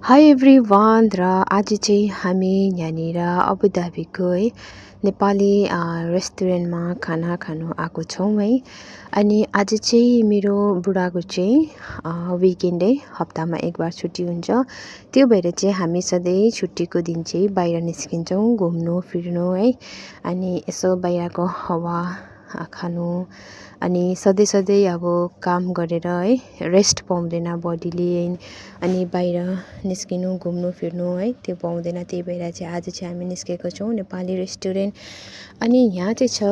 High everyone र आज चाहिँ हामी यहाँनिर अबुधाबीको है नेपाली रेस्टुरेन्टमा खाना खानु आएको छौँ है। अनि आज चाहिँ मेरो बुढाको चाहिँ विकेन्ड है, हप्तामा एक बार छुट्टी हुन्छ। त्यो भएर चाहिँ हामी सधैँ छुट्टीको दिन चाहिँ बाहिर निस्किन्छौँ घुम्नु फिर्नु है, अनि यसो बाहिरको हावा खानु। अनि सधैँ अब काम गरेर है रेस्ट पाउँदैन बडीले, अनि बाहिर निस्किनु घुम्नु फिर्नु है त्यो पाउँदैन। त्यही भएर चाहिँ आज चाहिँ हामी निस्केको छौँ नेपाली रेस्टुरेन्ट। अनि यहाँ चाहिँ छ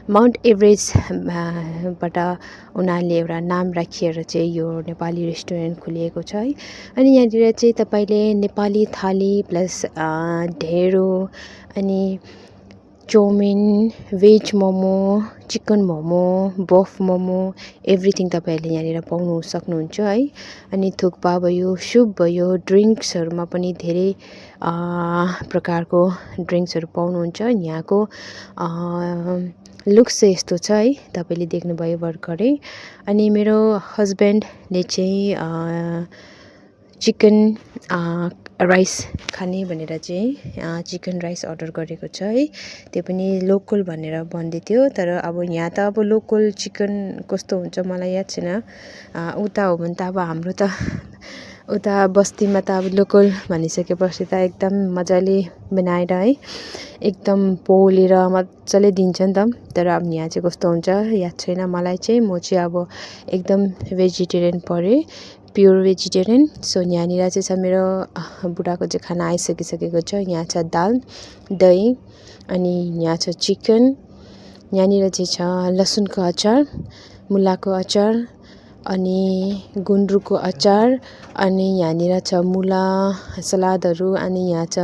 माउन्ट एभरेस्ट बाट उनीहरूले एउटा नाम राखिएर चाहिँ यो नेपाली रेस्टुरेन्ट खोलिएको छ है। अनि यहाँनिर चाहिँ तपाईँले नेपाली थाली प्लस ढेँडो, अनि chowmein, veg momo, chicken momo, buff momo, everything तपाईँहरूले यहाँनिर पाउनु सक्नुहुन्छ है। अनि थुक्पा भयो, सुप भयो, ड्रिङ्क्सहरूमा पनि धेरै प्रकारको ड्रिङ्क्सहरू पाउनुहुन्छ। यहाँको लुक्स चाहिँ यस्तो छ है, तपाईँले देख्नुभयो भर्खरै। अनि मेरो हस्बेन्डले चाहिँ चिकन राइस खाने भनेर चाहिँ चिकन राइस अर्डर गरेको छ है। त्यो पनि लोकल भनेर भन्दै थियो, तर अब यहाँ त अब लोकल चिकन कस्तो हुन्छ मलाई याद छैन। उता हो भने त अब हाम्रो त उता बस्तीमा त अब लोकल भनिसकेपछि त एकदम मजाले बनाएर है एकदम पोलेर मजाले दिन्छ नि त। तर अब यहाँ चाहिँ कस्तो हुन्छ याद छैन मलाई चाहिँ। म चाहिँ अब एकदम भेजिटेरियन परेँ, प्योर भेजिटेरियन। सो यहाँनिर चाहिँ छ मेरो बुढाको चाहिँ खाना आइसकिसकेको छ। यहाँ छ दाल, दही, अनि यहाँ छ चिकन। यहाँनिर चाहिँ छ लसुनको अचार, मुलाको अचार, अनि गुन्द्रुकको अचार, अनि यहाँनिर छ मुला सलादहरू, अनि यहाँ छ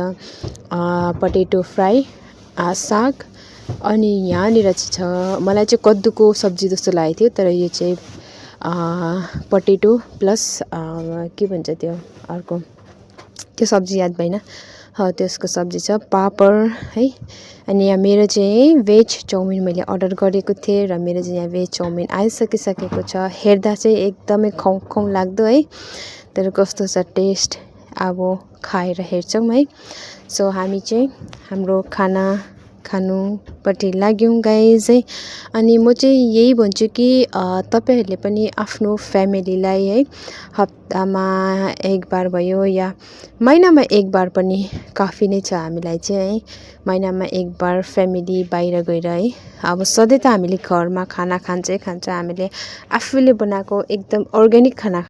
पटेटो फ्राई, साग। अनि यहाँनिर चाहिँ छ मलाई चाहिँ कद्दुको सब्जी जस्तो लागेको थियो, तर यो चाहिँ पटेटो प्लस के भन्छ त्यो अर्को त्यो सब्जी याद भएन, त्यसको सब्जी छ, पापड है। अनि यहाँ मेरो चाहिँ भेज चाउमिन मैले अर्डर गरेको थिएँ र मेरो चाहिँ यहाँ भेज चाउमिन आइसकिसकेको छ। हेर्दा चाहिँ एकदमै खाउँ खाउँ लाग्दो है, तर कस्तो छ टेस्ट अब खाएर हेर्छौँ है। सो हामी चाहिँ हाम्रो खाना खानुपट्टि लाग्यौँ गाइज है। अनि म चाहिँ यही भन्छु कि तपाईँहरूले पनि आफ्नो फ्यामिलीलाई है हप्तामा एक बार भयो या महिनामा एक बार पनि काफी नै छ हामीलाई चाहिँ है। महिनामा एक बार फ्यामिली बाहिर गएर है, अब सधैँ त हामीले घरमा खाना खान्छ हामीले आफूले बनाएको एकदम अर्ग्यानिक खाना